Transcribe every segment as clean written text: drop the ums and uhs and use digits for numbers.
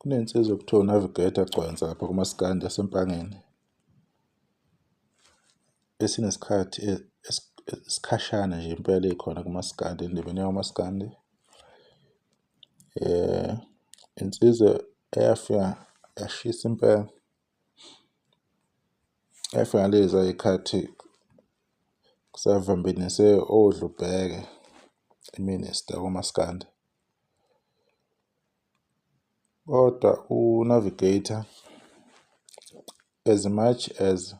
Kunensizwa ekuthiwa uNavigator Gcwensa lapha kumaskandi yaseMpangeni esinesikhathi esikhashana nje impela ikhona kumaskandi endimeni yakamaskandi. Insizwa eyafika yashisa impela, yafika ngaleza y'khathi kusavambenise oDlubheke i-minister kumaskandi. Kodwa u-Navigator as much as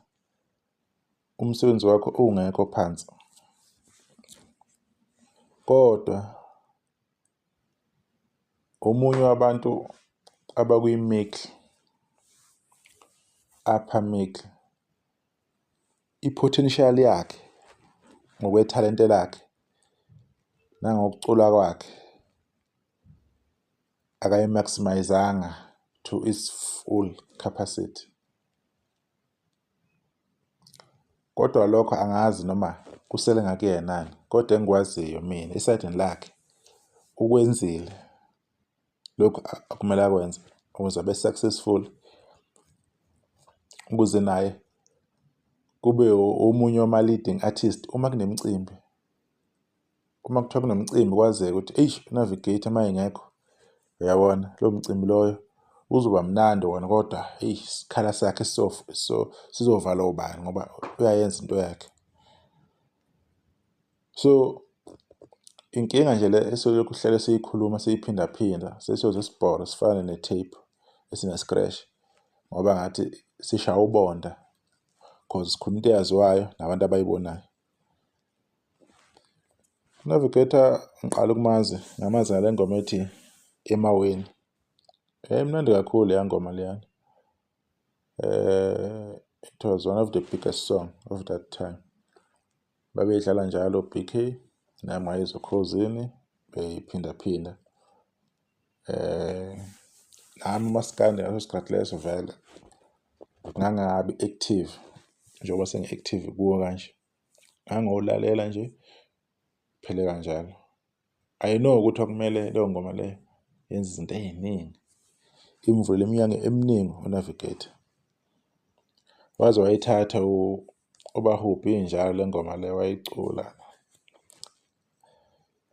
umsebenzi wakho ungekho phansi, kodwa omunye wabantu abakwi-middle, upper middle, i-potential yakhe ngokwethalente lakhe nangokucula kwakhe akayi-maximise-anga to its full capacity. Kodwa lokho angazi noma kusele ngakuyena yini, kodwa engikwaziyo mina esayidini lakhe ukwenzile lokhu akumele akwenze ukuze abe successful, ukuze naye kube omunye wama-leading artist uma kunemicimbi. Uma kuthiwa kunomcimbi kwazeke ukuthi eish u-Navigator uma engekho, uyabona lowo mcimbi loyo uzoba mnandi wona kodwa eyi isikhala sakhe sizovalwa ubani ngoba uyayenza into yakhe. So inkinga nje le esolokhu sihlale siyikhuluma siyiphindaphinda sesiyoze sibhore sifane ne-tape esine-scratch ngoba ngathi sishaya ubonda cause sikhuluma into eyaziwayo nabantu abayibonayo. Navigator ngiqala ukumazi ngamazi ngale ngoma ethi Emaweni. Yayimnandi kakhulu leya ngoma leyana. It was one of the biggest song of that time. Babeyidlala njalo BK nami ngayizwa oKhozini beyiphindaphinda. Nami umaskandi ngaleso sikhathi leso vele ngangabi active njengoba sengi-active kuwo kanje. Ngangiwulalela nje kuphele kanjalo. I know ukuthi kwakumele leyo ngoma leyo yenze izinto ey'ningi, imvule iminyango eminingi uNavigator. Waze wayithatha uBahubhe injalo le ngoma le wayicula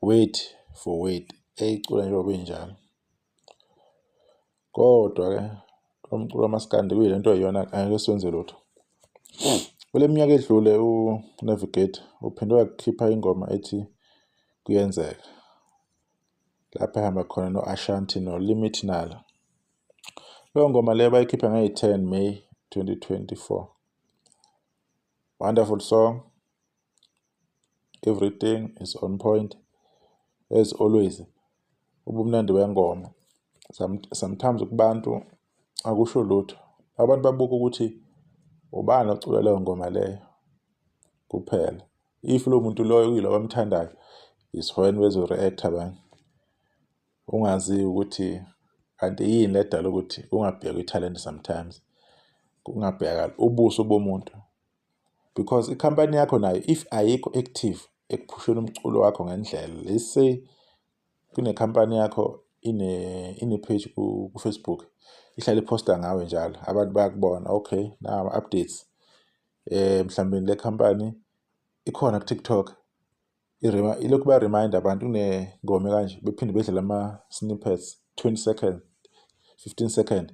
word for word, eyicula njengoba injalo. Kodwa-ke lo mculo kamaskandi kuyile nto eyiyona angeke siwenze lutho. Kule minyaka edlule u-Navigator uphinde wakhipha ingoma ethi Kuyenzeka, lapho ehamba khona no-Ashanti no-Limit Nala. Leyo ngoma leyo bayikhipha ngeyi-10 May 2024. Wonderful song, everything is on point as always. Ubumnandi bengoma sometimes kubantu akusho lutho, abantu babuka ukuthi ubani ocula leyo ngoma leyo kuphela. If lowo muntu loyo kuyilo abamthandayo is when bezo-react abanye, ungazi ukuthi kanti yini le edala ukuthi kungabhekwa ithalente sometimes, kungabhekakali ubuso bomuntu because ikhampani yakho nayo if ayikho active ekuphusheni umculo wakho ngendlela, let's say kunekhampani yakho ine-page ku-Facebook ihlale iphosta ngawe njalo, abantu bayakubona, okay nawa ama-updates mhlawumbe le khampani ikhona ku-TikTok, ilokhu ba-remind abantu kunengoma ekanje, bephinde bedlale ama-snippets 20 second, 15 second.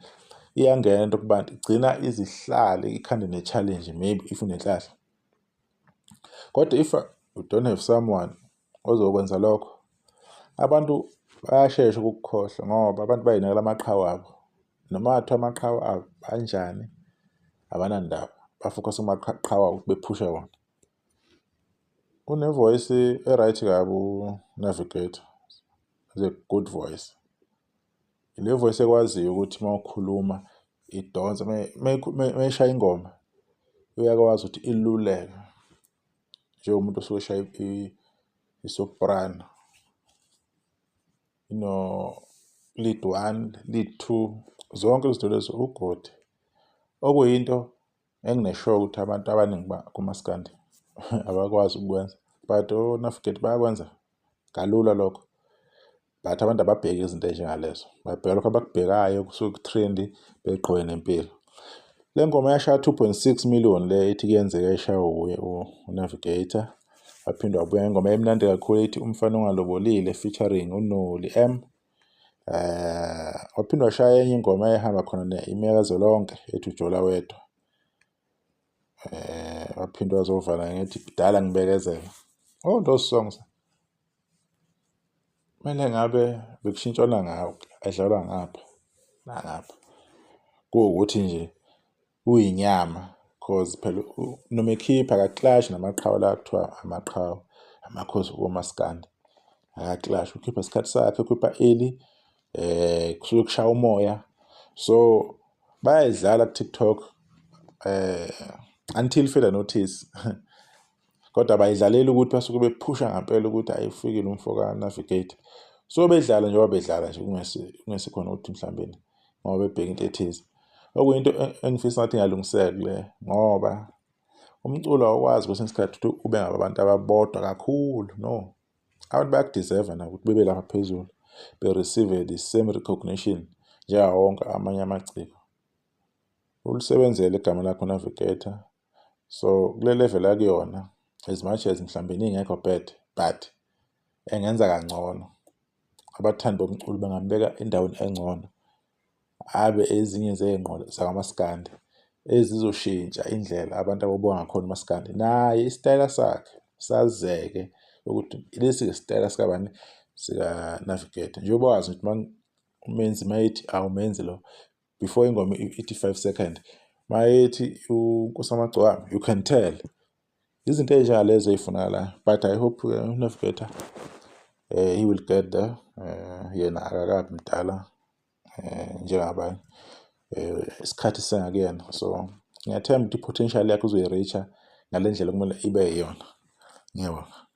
Iyangena into kubantu igcina izihlale ikhande ne-challenge maybe if unenhlahla. Kodwa if you don't have someone ozokwenza lokho, abantu bayashesha ukukukhohlwa ngoba abantu bayinakela amaqhawe abo. Noma ngathiwa amaqhawe abo anjani abanandaba, ba-focus-a kumaqhawe abo bephushe wona. Une-voice e-right kabi u-Navigator, is a good voice. Ile voice ekwaziyo ukuthi uma ukhuluma idonse, uma eshaya ingoma uyakwazi ukuthi iluleke njengomuntu osuke eshaya i-soprano. Ino-lead one, lead two, zonke izinto lezo u-good. Okuyinto engine-sure ukuthi abantu abaningi kumaskandi abakwazi ukukwenza but o-Navigator bayakwenza kalula lokho. But abantu ababheki izinto ey'njengalezo, babheka lokho abakubhekayo kusuke ku-trendy, beqhubeke nempilo. Le ngoma yashaya 2.6 million le ethi Kuyenzeka, eshaywa wuye uNavigator. Waphinde wabuya ngengoma emnandi kakhulu ethi Umfana Ongalobolile featuring uNoli M. Waphinde washaya enye ingoma ehamba khona ne-Imeka Zolonke ethi Ujola Wedwa. Waphinde wazovala ngethi Kudala Ngibekezela. Oh, those songs kumele ngabe bekushintshwana ngawo, edlalwa ngapha nangapha, kuwukuthi nje uyinyama, cause phela noma ekhipha aka-clash namaqhawe la kuthiwa amaqhawe, amakhosi komaskandi, aka-clash, ukhipha isikhathi sakhe, ukhipha early, kusuke kushaya umoya. So bayayidlala ku-TikTok until further notice, kodwa abayidlaleli ukuthi basuke bephusha ngampela ukuthi ayifikile umfo ka-Navigator. So bedlala njengoba bedlala nje, kungesikhona ukuthi mhlawumbe ngoba bebheka into ethize, okuyinto engifisa ngathi ingalungiseka le, ngoba umculo awukwazi kwesinye isikhathi ukuthi ube ngabantu ababodwa kakhulu. No, abantu bayaku-deserve nabo ukuthi bebe lapha phezulu, be-receive the same recognition njengawo wonke amanye amaciko. Ulisebenzele igama lakho, Navigator. So kule level akuyona, as much as mhlawumbe ingekho bad, but engenza kangcono. Abathandi bomculo bangambeka endaweni engcono, abe ezinye zey'ngqondo zakamaskandi ezizoshintsha indlela abantu ababonga ngakhona umaskandi, naye isitayela sakhe sazeke ukuthi lesi isitayela sikabani, sika-Navigator. Njengoba wazi ukuthi uMenzi mayethi awumenzi lo before ingoma ithi 5 second, mayethi uNkosi Amagcokama, you can tell izinto ey'njengalezo ey'funakalayo. But I hope uNavigator he will get there. Yena akakabi mdala njengabanye, isikhathi sengakuyena, so ngiyathemba ukuthi i-potential yakhe uzoyi-reach-a ngale ndlela okumele ibe yiyona. Ngiyabonga.